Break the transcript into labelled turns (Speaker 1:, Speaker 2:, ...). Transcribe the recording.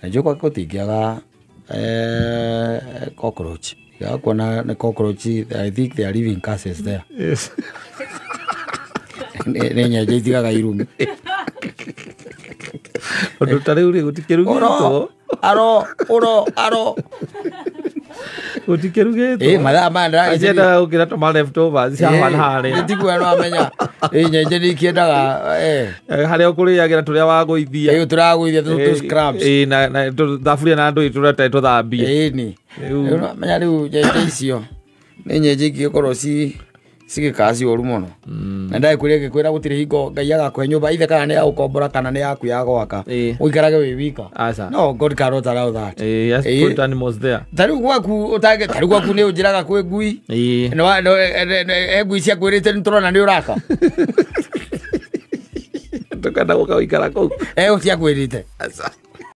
Speaker 1: Na njũĩ gwake gũtingĩaga cockroach. Tigaga kuona nĩ cockroach, I think they are leaving curses there. Nĩ nyenje itigaga irumi.
Speaker 2: Ũndũ ta rĩu rĩ, gũtikĩrugĩtwo.
Speaker 1: Oro aro oro aro.
Speaker 2: Gũtikĩrugĩtwo.
Speaker 1: Ĩ mathaa maya ndĩragĩcaria.
Speaker 2: Aciendaga gũkĩra tũma leftovers cia haha na harĩa.
Speaker 1: Nĩtiguo no amenya ĩ nyenje nĩ ikĩendaga.
Speaker 2: Harĩa ũkũrĩagĩra tũrĩa wagũithia.
Speaker 1: Ĩ tũragũithia tũ scraps.
Speaker 2: Ĩ, na thaburia na ndũĩ tũrĩa tũtarĩ tũthambie.
Speaker 1: Ĩni. Rĩu no amenya rĩu nyenje icio nĩ nyenje ingĩgĩkorwo cigĩkaa ciũru mũno. Na ndagĩkwĩra ngĩkwĩra gũtirĩ hingo Ngai agakũhe nyũmba ithe, kana nĩ ya gũkombora kana nĩ yaku ya gwaka, ũikarage wĩ wika.
Speaker 2: Aca.
Speaker 1: No, God cannot allow that.
Speaker 2: He has put animals there.
Speaker 1: Ta rĩu gwaku ũtange, ta rĩu gwaku nĩ ũnjĩraga kwĩ ngui. No, ngui ciakwĩrĩte nĩ tũrona nĩ ũraka.
Speaker 2: Ndũkenda gũka gũikara kũu.
Speaker 1: Ciakwĩrĩte.
Speaker 2: Aca.